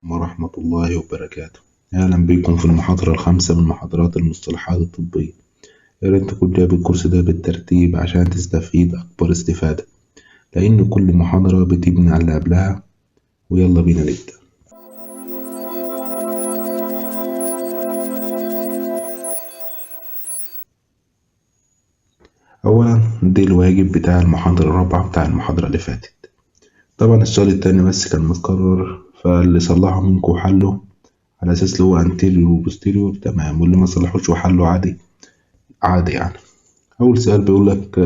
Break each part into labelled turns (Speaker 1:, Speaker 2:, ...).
Speaker 1: ورحمة الله وبركاته. أهلا بكم في المحاضرة الخامسة من محاضرات المصطلحات الطبية. يا ريت تكون جايب الكورس ده بالترتيب عشان تستفيد أكبر استفادة، لأن كل محاضرة بتبني على اللي قبلها. ويلا بينا نبدأ. أولا دي الواجب بتاع المحاضرة الرابعة بتاع المحاضرة اللي فاتت. طبعا السؤال التاني بس كان متكرر، فاللي صلحه منكم حله على أساس اللي هو anterior و posterior تمام، واللي ما صلحوش وحله عادي عادي يعني. أول سؤال بيقول لك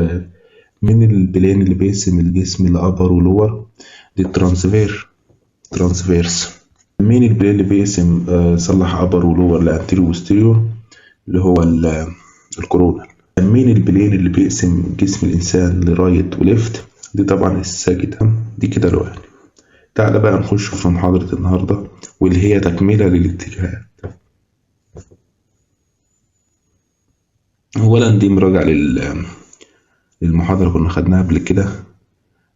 Speaker 1: مين ال plane اللي بيقسم الجسم ل upper و lower؟ دي ال transverse. مين ال plane اللي بيقسم صلح upper و lower ل anterior و posterior؟ اللي هو ال coronal. مين ال plane اللي بيقسم جسم الإنسان ل right و left؟ دي طبعا ال sagittal. دي كده الوان. تعالى بقى نخش في محاضرة النهاردة واللي هي تكملة للاتجاهات. أولا دي مراجعة للمحاضرة كنا خدناها قبل كده،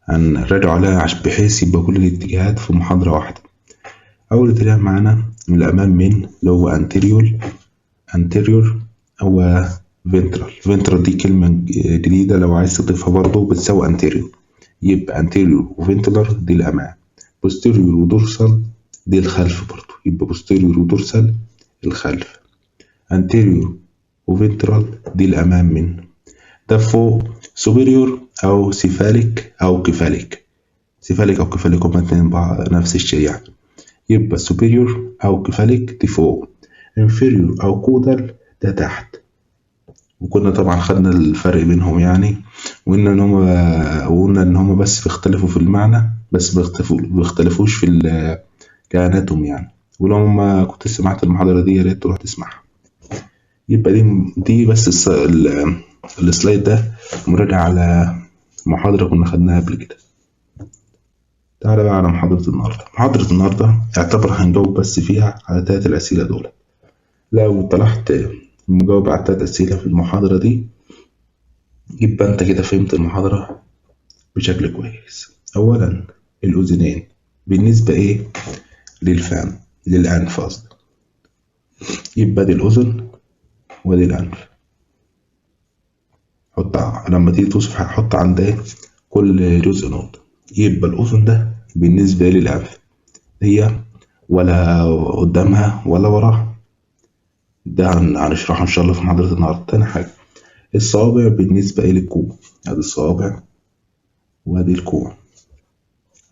Speaker 1: هنراجع عليها بحيث يبقى كل الاتجاهات في محاضرة واحدة. أول اتجاه معانا من الأمام من اللي هو anterior هو ventral. ventral دي كلمة جديدة لو عايز تضيفها برضو بتساوي anterior، يبقى anterior و ventral دي الأمام، posterior و dorsal دي الخلف برضو، يبقى posterior و dorsal الخلف، anterior و ventral دي الأمام من ده. فوق superior أو cephalic أو cephalic، cephalic أو cephalic هما اتنين نفس الشيء يعني، يبقى superior أو cephalic دي فوق، inferior أو caudal ده تحت. وكنا طبعا خدنا الفرق بينهم يعني، وقلنا ان هما بس بيختلفوا في المعنى بس بيختلفوش في ك anatomy يعني. ولو ما كنت سمعت المحاضرة دي يا ريت تروح تسمعها. يبقى دي بس ال slide ده مراجعة على محاضرة كنا خدناها قبل كده. تعالى بقى على محاضرة النهاردة. محاضرة النهاردة اعتبر هنجاوب بس فيها على تلات الأسئلة دول. لو طلعت مجاوب على التلات أسئلة في المحاضرة دي يبقى أنت كده فهمت المحاضرة بشكل كويس. أولا الأذنين بالنسبة إيه للفم، للأنف قصدي، يبقى دي الأذن ودي الأنف. حط لما تيجي توصف حط عند إيه كل جزء نقطة. يبقى الأذن ده بالنسبة للأنف هي ولا قدامها ولا وراها، ده هنشرحه إن شاء الله في محاضرة النهاردة. تاني حاجة الصوابع بالنسبة إيه للكوع، أدي الصوابع وأدي الكوع.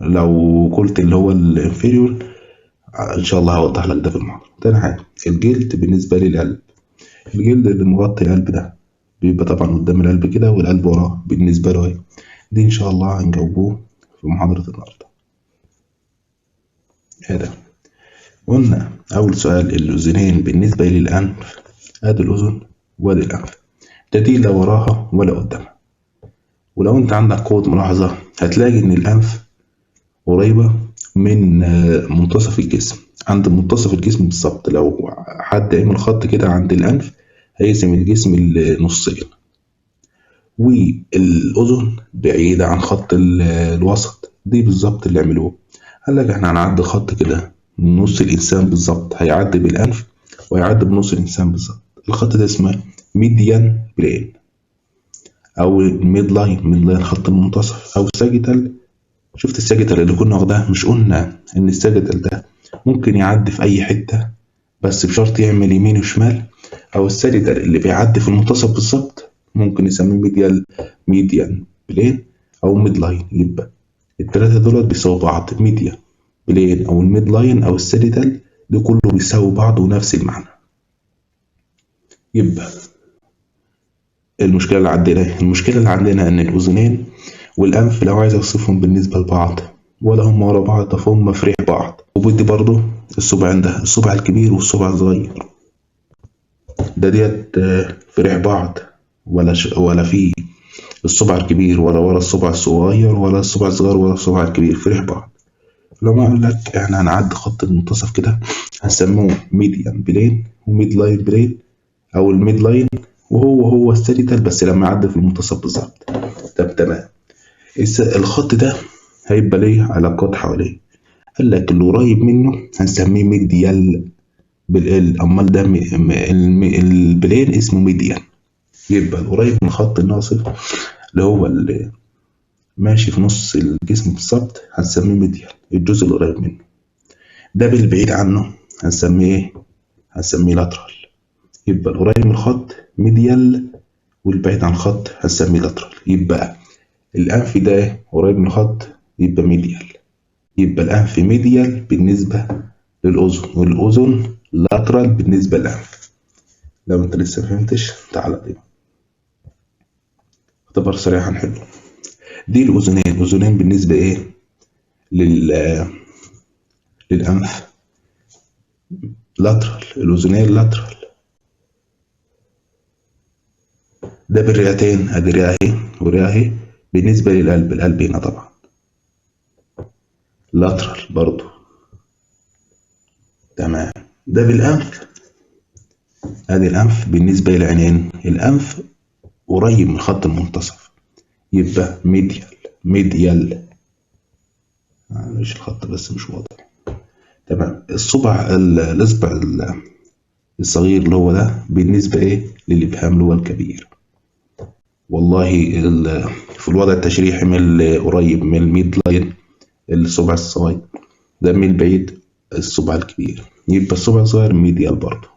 Speaker 1: لو قلت اللي هو ال inferior إن شاء الله هوضح لك ده في المحاضرة. تاني حاجة الجلد بالنسبة للقلب، الجلد اللي مغطي القلب ده بيبقى طبعا قدام القلب كده والقلب وراه بالنسبة له إيه، دي إن شاء الله هنجاوبوه في محاضرة النهاردة. هذا قلنا أول سؤال الأذنين بالنسبة للأنف، أدي الأذن وأدي الأنف، ده دي لا وراها ولا قدامها. ولو أنت عندك قوة ملاحظة هتلاقي إن الأنف قريبة من منتصف الجسم، عند منتصف الجسم بالظبط. لو حد عمل خط كده عند الأنف هيقسم الجسم لنصين، والأذن بعيدة عن خط الوسط. دي بالظبط اللي عملوه، قال لك احنا هنعدي خط كده من نص الإنسان بالظبط، هيعدي بالأنف وهيعدي بنص الإنسان بالظبط. الخط ده اسمه median plane أو midline، midline خط المنتصف، أو sagittal. شفت ال sagittal اللي كنا واخداه؟ مش قلنا إن ال sagittal ده ممكن يعدي في أي حتة بس بشرط يعمل يمين وشمال؟ أو ال sagittal اللي بيعدي في المنتصف بالظبط ممكن نسميه median plane أو midline. يبقى التلاتة دولت بيساووا بعض، median plane أو ال midline أو ال sagittal ده كله بيساوي بعض ونفس المعنى. يبقى المشكلة اللي عندنا إيه؟ المشكلة اللي عندنا إن الأذنين والأنف لو عايز أوصفهم بالنسبة لبعض ولا هم ورا بعض فهم في ريح بعض. وبدي برضو الصبعين ده، الصبع الكبير والصبع الصغير ده ديت في ريح بعض، ولا في الصبع الكبير ولا ورا الصبع الصغير ولا الصبع الصغير ولا الصبع الكبير، في ريح بعض. لو ما أقول لك إحنا هنعدي خط المنتصف كده هنسموه median plane و midline plane أو ال midline، وهو هو ال sagittal بس لما يعدي في المنتصف بالظبط. طب تمام، الخط ده هيبقى ليه علاقات حواليه. قال لك اللي قريب منه هنسميه medial بال، امال ده ال plane اسمه median. يبقى القريب من خط الناصف اللي هو اللي ماشي في نص الجسم بالظبط هنسميه medial، الجزء القريب منه. ده بالبعيد عنه هنسميه ايه؟ هنسميه lateral. يبقى القريب من الخط medial والبعيد عن الخط هنسميه lateral. يبقى الأنف ده قريب من الخط يبقى medial، يبقى الأنف medial بالنسبة للأذن، والأذن lateral بالنسبة للأنف. لو أنت لسه مفهمتش تعالى دي اختبار سريع هنحله. دي الأذنين، الأذنين بالنسبة إيه للأنف lateral، الأذنين lateral. ده بالرئتين، ادي رئة اهي ورئة اهي. بالنسبة للقلب، القلب هنا طبعا lateral برضو، تمام. ده بالأنف، ادي الأنف بالنسبة للعينين، الأنف قريب من خط المنتصف يبقى medial، medial. معلش الخط بس مش واضح، تمام. الصبع الإصبع الصغير اللي هو ده بالنسبة إيه للإبهام اللي هو الكبير. والله في الوضع التشريحي من القريب من ال midline الصبع الصغير، ده من البعيد الصبع الكبير، يبقى الصبع الصغير medial برضه،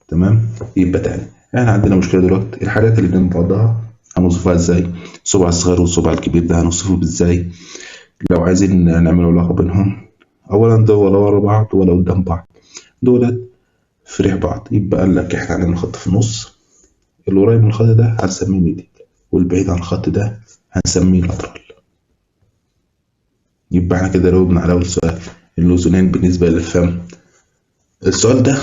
Speaker 1: تمام. يبقى تاني احنا عندنا مشكلة دلوقتي، الحاجات اللي جنب بعضها هنوصفها ازاي؟ الصبع الصغير والصبع الكبير ده هنوصفه ازاي؟ لو عايزين نعمل علاقة بينهم، أولا ده ولا ورا بعض ولا قدام بعض، دولت في ريح بعض. يبقى قال لك احنا هنعمل خط في النص، اللي قريب من الخط ده هنسميه medial، والبعيد عن الخط ده هنسميه lateral. يبقى احنا كده جاوبنا على أول سؤال، الأذنين بالنسبة للفم. السؤال ده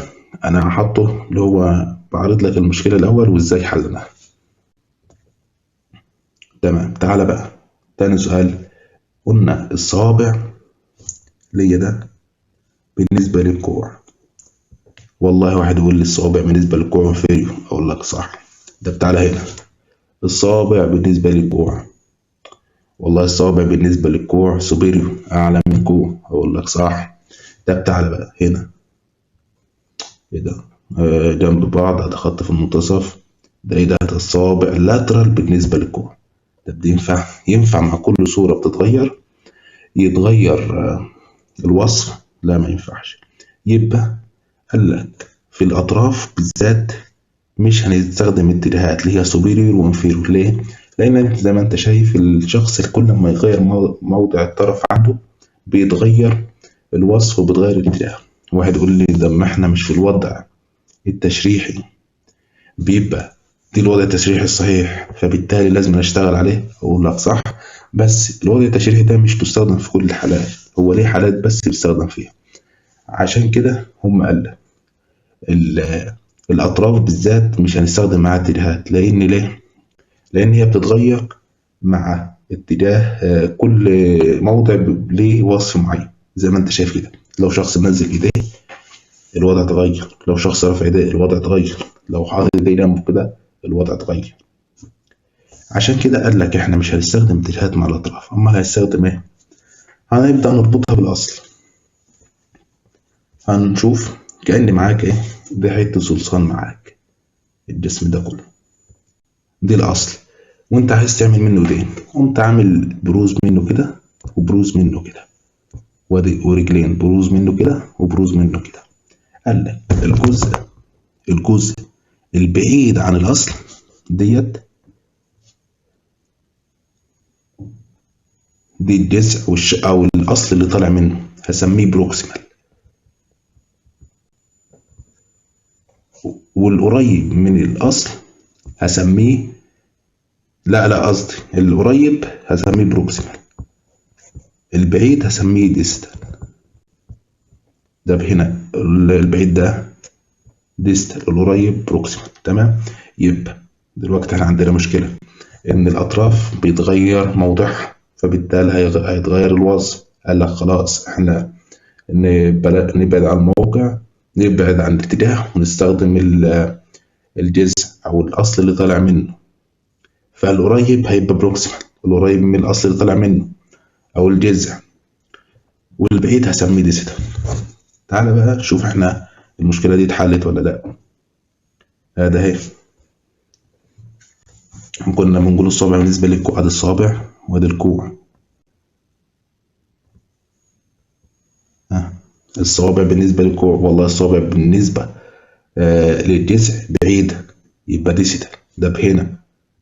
Speaker 1: أنا هحطه اللي هو بعرض لك المشكلة الأول وإزاي حلناها. تمام. تعالى بقى تاني سؤال، قلنا الصابع ليا ده بالنسبة للكوع. والله واحد يقول لي الصابع بالنسبة للكوع inferior، أقول لك صح. ده تعالى هنا الصابع بالنسبة للكوع، والله الصابع بالنسبة للكوع superior أعلى من الكوع، أقول لك صح. ده تعالى بقى هنا إيه ده؟ جنب بعض، ده خط في المنتصف، ده إيه ده؟ ده الصابع lateral بالنسبة للكوع. طب دي ينفع مع كل صورة بتتغير يتغير الوصف؟ لا ما ينفعش. يبقى قال لك في الأطراف بالذات مش هنستخدم اتجاهات اللي هي superior و inferior. ليه؟ لأن زي ما أنت شايف الشخص كل ما يغير موضع الطرف عنده بيتغير الوصف وبيتغير الاتجاه. واحد يقول لي ده ما احنا مش في الوضع التشريحي، بيبقى دي الوضع التشريحي الصحيح فبالتالي لازم نشتغل عليه. أقول لك صح، بس الوضع التشريحي ده مش بيستخدم في كل الحالات، هو ليه حالات بس بيستخدم فيها. عشان كده هم قال الأطراف بالذات مش هنستخدم معاها اتجاهات. لأن ليه؟ لأن هي بتتغير مع اتجاه كل موضع ليه وصف معين. زي ما انت شايف كده، لو شخص منزل ايديه الوضع اتغير، لو شخص رافع ايديه الوضع اتغير، لو حاطط ايديه جنبه كده الوضع اتغير. عشان كده قال لك احنا مش هنستخدم اتجاهات مع الاطراف، امال هنستخدم ايه؟ هنبدأ نربطها بالاصل. هنشوف كأن معاك ايه، دي حتة صلصال معاك الجسم ده كله، دي الاصل، وانت عايز تعمل منه ايدين، قمت عامل بروز منه كده وبروز منه كده، وادي ورجلين بروز منه كده وبروز منه كده. قال لك الجزء البعيد عن الاصل ديت دي الجزء او الاصل اللي طالع منه هسميه proximal، والقريب من الاصل هسميه لا لا قصدي القريب هسميه proximal، البعيد هسميه distal. ده هنا البعيد ده distal، القريب proximal. تمام. يبقى دلوقتي احنا عندنا مشكلة ان الاطراف بيتغير موضعها، فبالتالي هيتغير الوصف. قال لك خلاص احنا نبعد عن الموقع، نبعد عن الاتجاه، ونستخدم الجزء او الاصل اللي طالع منه. فالقريب هيبقى proximal، القريب من الاصل اللي طالع منه او الجذع، والبعيد هسميه distal. تعالى بقى شوف احنا المشكلة دي اتحلت ولا لا. هذا اهي، كنا بنقول الصابع بالنسبة للكوع، ادي الصابع وادي الكوع. الصوابع بالنسبة للكوع، والله الصابع بالنسبة للجذع بعيد يبقى distal، ده بهنا.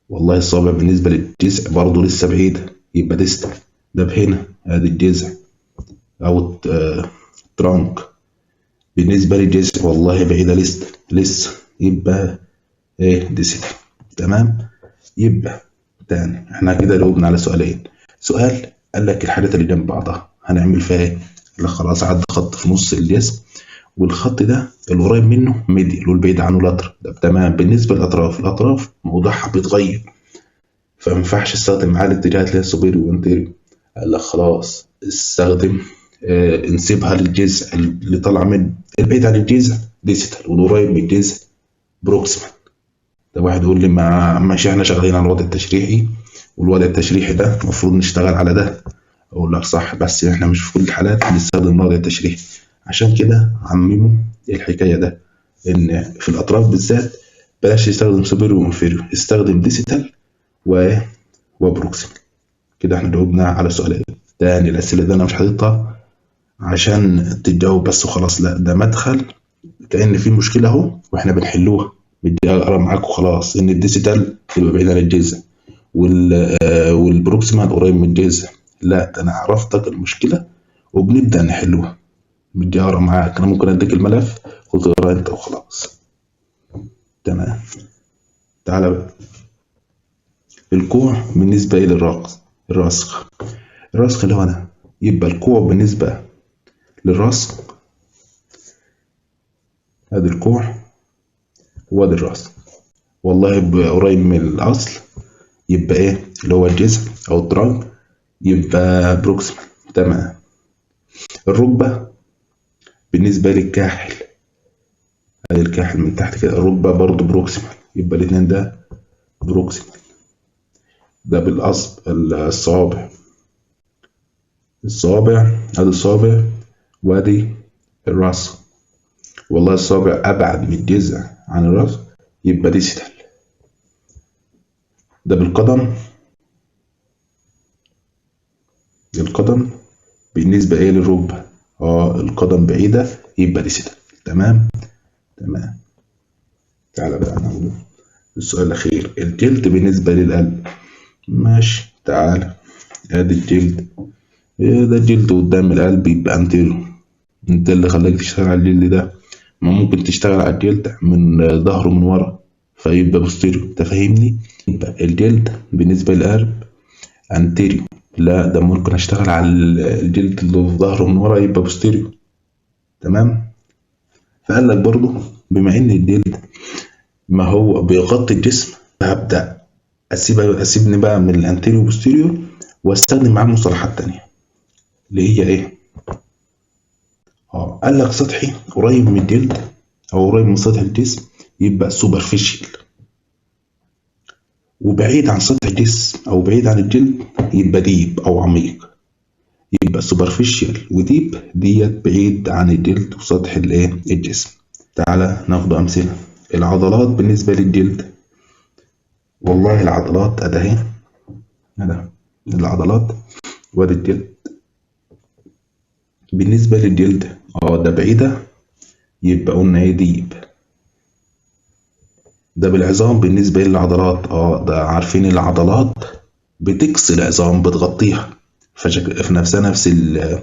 Speaker 1: والله الصابع بالنسبة للجذع برضه لسه بعيد يبقى distal، ده بهنا. ادي الجذع او ال trunk بالنسبة للجذع والله بعيدة لسه يبقى ايه distal. تمام. يبقى تاني احنا كده جاوبنا على سؤالين. سؤال قال لك الحاجات اللي جنب بعضها هنعمل فيها ايه؟ قال لك خلاص عدى خط في نص الجسم، والخط ده القريب منه medial والبعيد عنه lateral. ده تمام. بالنسبة للاطراف، الاطراف موضوعها بيتغير، فما ينفعش استخدم معاه الاتجاهات اللي هي superior و anterior. قال لك خلاص استخدم انسبها للجذع اللي طالع منه، البعيد عن الجذع distal والقريب من الجذع proximal. ده واحد يقول لي ما ماشي احنا شغالين على الوضع التشريحي، والوضع التشريحي ده المفروض نشتغل على ده. اقول لك صح، بس احنا مش في كل الحالات بنستخدم الوضع التشريحي، عشان كده عمموا الحكاية ده ان في الاطراف بالذات بلاش تستخدم superior و inferior، استخدم distal و proximal. كده احنا جاوبنا على سؤالين. تاني الاسئلة دي انا مش حاططها عشان تتجاوب بس وخلاص، لا ده مدخل كأن في مشكلة اهو واحنا بنحلوها، بدي اقرا معاك وخلاص. ان ال distal تبقى بعيد عن الجذع وال proximal قريب من الجذع، لا ده انا عرفتك المشكلة وبنبدا نحلوها. بدي اقرا معاك، انا ممكن اديك الملف وتقرا انت وخلاص. تمام. تعالى بقى الكوع بالنسبة الى الراس، الرسغ اللي هو ده، يبقى الكوع بالنسبة للراس، ادي الكوع وادي الراس، والله قريب من الاصل يبقى ايه اللي هو الجذع او ال trunk يبقى proximal. تمام. الركبة بالنسبة للكاحل، ادي الكاحل من تحت كده، الركبة برضو proximal، يبقى الاثنين ده proximal. ده بالاصل الصوابع، الصوابع ادي الصابع وادي الراس، والله الصابع ابعد من الجذع عن الراس يبقى distal. ده بالقدم، القدم بالنسبة ايه للركبة، القدم بعيدة يبقى distal. تمام. تمام. تعالى بقى نقول السؤال الأخير، الجلد بالنسبة للقلب. ماشي، تعالى ادي الجلد، ايه ده الجلد قدام القلب يبقى anterior. انت اللي خلاك تشتغل على الجلد ده، ما ممكن تشتغل على الجلد من ظهره من ورا فيبقى posterior، انت فاهمني؟ يبقى الجلد بالنسبة للقلب anterior، لا ده ممكن اشتغل على الجلد اللي في ظهره من ورا يبقى posterior. تمام. فقال لك برضو بما ان الجلد ما هو بيغطي الجسم، هبدأ اسيبني بقى من ال anterior posterior واستخدم معاه مصطلحات تانية اللي هي ايه؟ قال لك سطحي قريب من الجلد او قريب من سطح الجسم يبقى superficial، وبعيد عن سطح الجسم او بعيد عن الجلد يبقى deep او عميق. يبقى superficial و deep ديت بعيد عن الجلد وسطح الايه الجسم. تعالى ناخد امثلة. العضلات بالنسبة للجلد، والله العضلات ادي اهي، ادي العضلات وادي الجلد. بالنسبة للجلد ده بعيدة يبقى قلنا ايه deep. ده بالعظام بالنسبة للعضلات، ده عارفين العضلات بتكسي العظام بتغطيها، فشكل في نفسها نفس ال،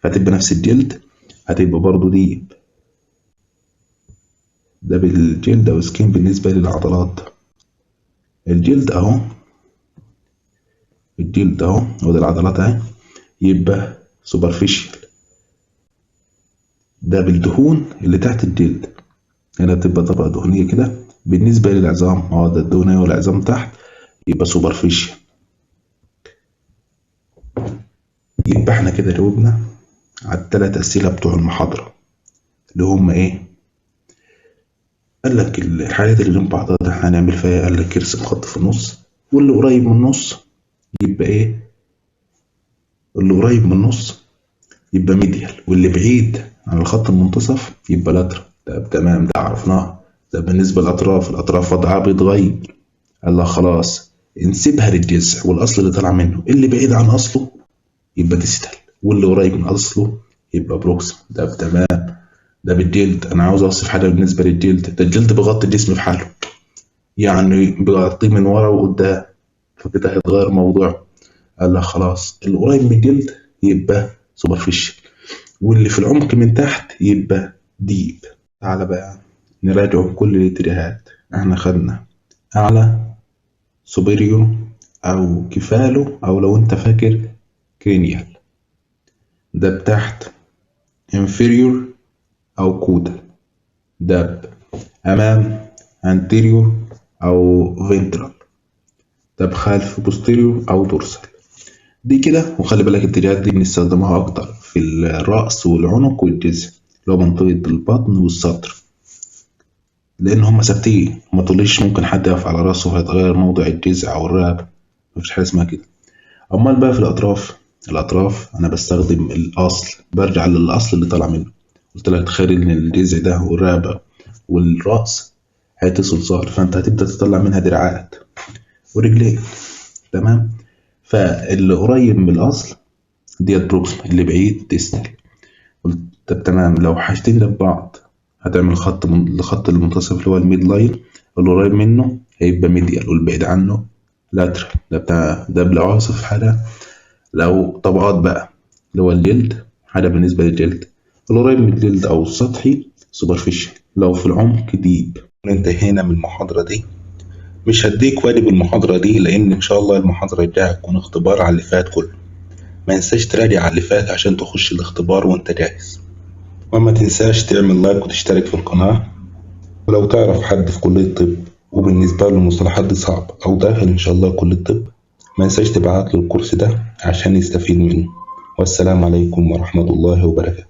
Speaker 1: هتبقى نفس الجلد، هتبقى برضو deep. ده بالجلد او skin بالنسبة للعضلات. الجلد اهو، الجلد اهو وده العضلات اهي، يبقى superficial. ده بالدهون اللي تحت الجلد، هنا بتبقى طبقة دهنية كده. بالنسبة للعظام ده الدهنية والعظام تحت يبقى superficial. يبقى احنا كده جاوبنا على التلات أسئلة بتوع المحاضرة اللي هم ايه؟ قال لك الحاجات اللي جنب بعضها ده احنا هنعمل فيها ايه؟ قال لك ارسم خط في النص، واللي قريب من النص يبقى ايه؟ اللي قريب من النص يبقى medial، واللي بعيد عن الخط المنتصف يبقى lateral. طب تمام، ده عرفناه. ده بالنسبة للأطراف، الأطراف وضعها بيتغير. قال لك خلاص انسبها للجذع والأصل اللي طلع منه، اللي بعيد عن أصله يبقى distal، واللي قريب من أصله يبقى proximal. ده تمام. ده بالجلد، أنا عاوز أوصف حاجة بالنسبة للجلد. ده الجلد بيغطي الجسم في حاله، يعني بيغطيه من ورا وقدام، فكده هيتغير موضوع. قال لك خلاص اللي قريب من الجلد يبقى superficial، واللي في العمق من تحت يبقى deep. تعالى بقى نراجع كل الاتجاهات. احنا خدنا اعلى superior او cephalo، او لو انت فاكر cranial. ده بتحت inferior او caudal. ده امام anterior او ventral. ده بخلف posterior او dorsal. دي كده. وخلي بالك الاتجاهات دي بنستخدمها اكتر في الرأس والعنق والجذع، اللي هو منطقة البطن والصدر، لان هم ثابتين. ما تقوليش ممكن حد يقف على راسه فيتغير موضع الجذع او الرقبة، مفيش حاجة اسمها كده. امال بقى في الاطراف، الاطراف انا بستخدم الاصل، برجع للاصل اللي طالع منه. قلت لك تخيل ان الجذع ده والرقبة والرأس حتة صلصال، فانت هتبدأ تطلع منها دراعات ورجلين. تمام. فاللي قريب من الاصل ديت proximal، اللي بعيد distal. قلت طب تمام، لو حاجتين جنب بعض هتعمل خط من الخط المنتصف اللي هو ال midline، اللي قريب منه هيبقى medial والبعيد عنه lateral. ده بتاع ده بالعواصف حاجة. لو طبقات بقى اللي هو الجلد، حاجة بالنسبة للجلد، اللي قريب من الجلد أو السطحي superficial، لو في العمق deep. انتهينا من المحاضرة دي. مش هديك واجب المحاضرة دي، لأن إن شاء الله المحاضرة الجاية هتكون اختبار على اللي فات كله. ما تنساش تراجع على اللي فات عشان تخش الاختبار وانت جاهز. وما تنساش تعمل like وتشترك في القناة. ولو تعرف حد في كلية الطب وبالنسبة له المصطلحات دي صعب أو داخل إن شاء الله كلية الطب، ما تنساش تبعت له الكورس ده عشان يستفيد منه. والسلام عليكم ورحمة الله وبركاته.